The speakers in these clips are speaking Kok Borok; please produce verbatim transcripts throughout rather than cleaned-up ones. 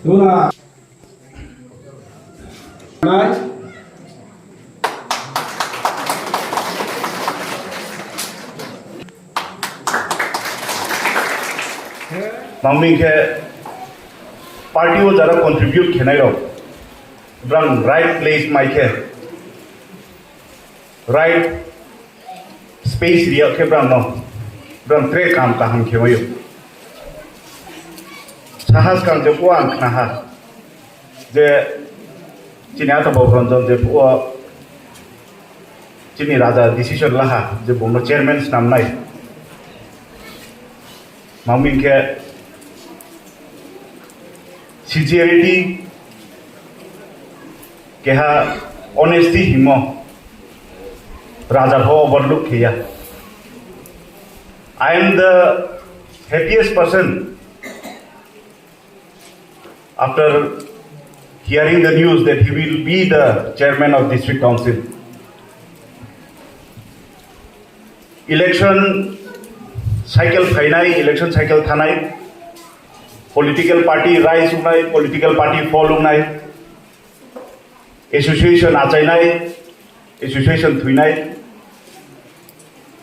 Tuna. Nangni khe party o jara contribute khenai rok, brang right place mai khe, right space riya khe brang no, brang tre kam kaham khe mayo. Sahas kang je ko ang khna ha je chini ata Babu Ranjan je o chini raja decision laha je bungno chairman snamnai. Maming khe sincerity, keha honesty himo raja pho overlook khiya. I am the happiest person after hearing the news that he will be the chairman of district council. Election cycle phainai, election cycle thanai, political party rise wngnai, political party fall wngnai, association achainai, association thuinai.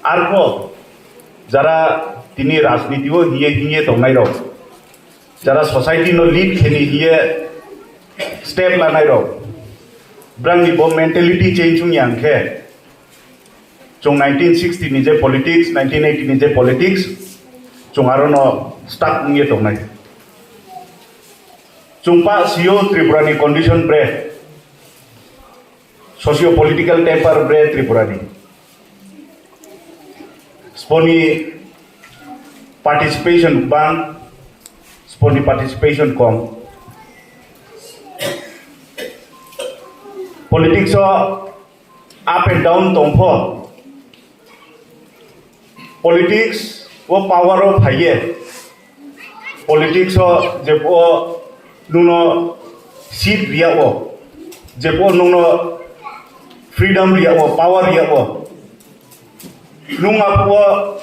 Arpho jara tini rajniti o hiye hiye tongnai rok, jara society no lead kheni hiye step lanai rok, brangni bo mentality change wngya hwnkhe, chwng nineteen sixty ni je politics, nineteen eighty ni je politics, chwng aro no stuck wngye tongnai. Chwng pa sio Tripura ni condition bre, socio political temper bre Tripura ni. Sponi participation bang, sponi participation kom. Politics o up and down tongpho. Politics o power o phaiye. Politics o jebo nungno seat riya o, jebo nungno freedom riya o, power riya o. Nung abo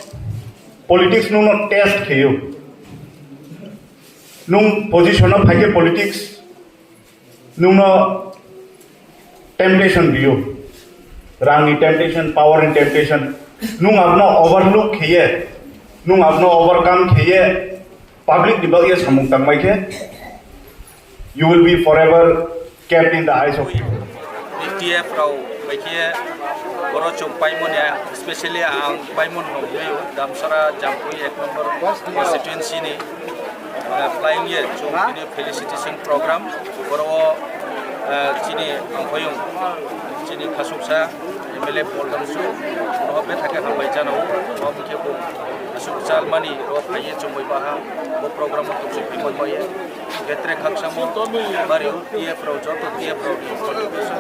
politics nungno test kheyo. Nung position o phaikhe politics nungno temptation riyo. Rangni temptation, power ni temptation. Nung abono overlook kheye, nung abono overcome kheye, public ni bagwi samung tangmai khe, you will be forever kept in the eyes of people. T F rao bai khe oro chwng paimoni, especially ang paimon no hwnwi Damsara Jampui ek number constituency ni, eh, flying ye chwng tini felicitation program, oro, eh, chini angphaiyung, chini khasuksa M L A Paul Damsu, no bethake hambai jana, o bwkhe bo aswk chalmani ro phaiye chumui baha, bo program o tubui phimon baye. Betre khakchangmo bari o T F rao joto T F rao ni contribution,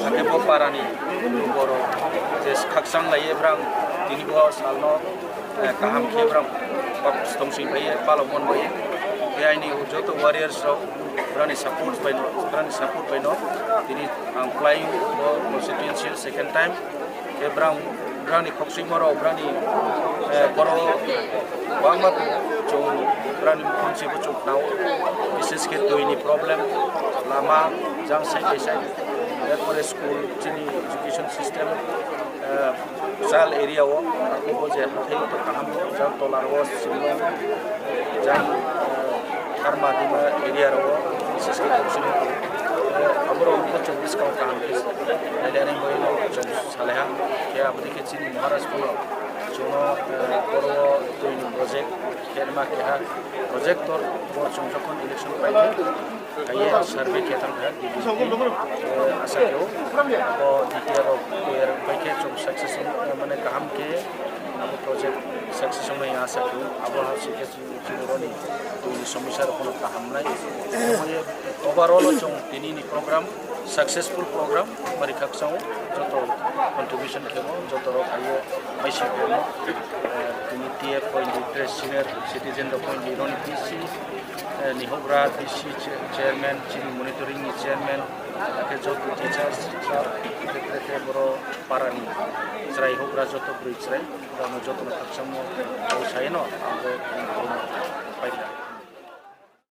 ake bo para ni borok je khakchang lai ebrang tini bo salno, eh, kaham khe ebrang bak stong sing baye, palok mon baye. Khe aini joto warriors rao brani support bai no, brani support bai no tini ang flying bo constituency second time. Khe brang, brani khokchimo rok, brani, eh, borok bangma tongo. Chwng brani mukhang se bo chwng nao. Bishes khe twi ni problem, lama jang side by side. Erpore school, chini education system, eh, child area o, arphubo je hathai to kaham, jang tola o, simi jang, eh, Harma Dima area rok o, bishes khe khokchimo tongo. Eh, aborok wngkha chwng bwskang kaham khe nailaini bagwi no chwng salaiha. Khe aboni khe chini Maharaj phano chwngno, eh, oro o twi ni project khe ma keha projector bo chwng jokhon election pai khe, kaiye survey khe thang kha, eh, asa khe o abo D T R rok twi rok pai khe chwng success wng mane kaham khe abo project success wngnai asa khe o abo ha se khe. Chini roni twi ni somosya rok phano kaham nai. Omo ye overall o chwng tini ni program Successful program, bari khakchang joto contribution khemo, joto rok ayo maisi khemo, tini T F point di press senior citizen rok point di roni P C, eh, ni hogra P C chairman, chini monitoring ni chairman, ake joto teachers, sir, ake ake boro para ni chwrai hogra joto bwrwi chwrai, rano joto no khakchangmo, o saino, ang bo, paida.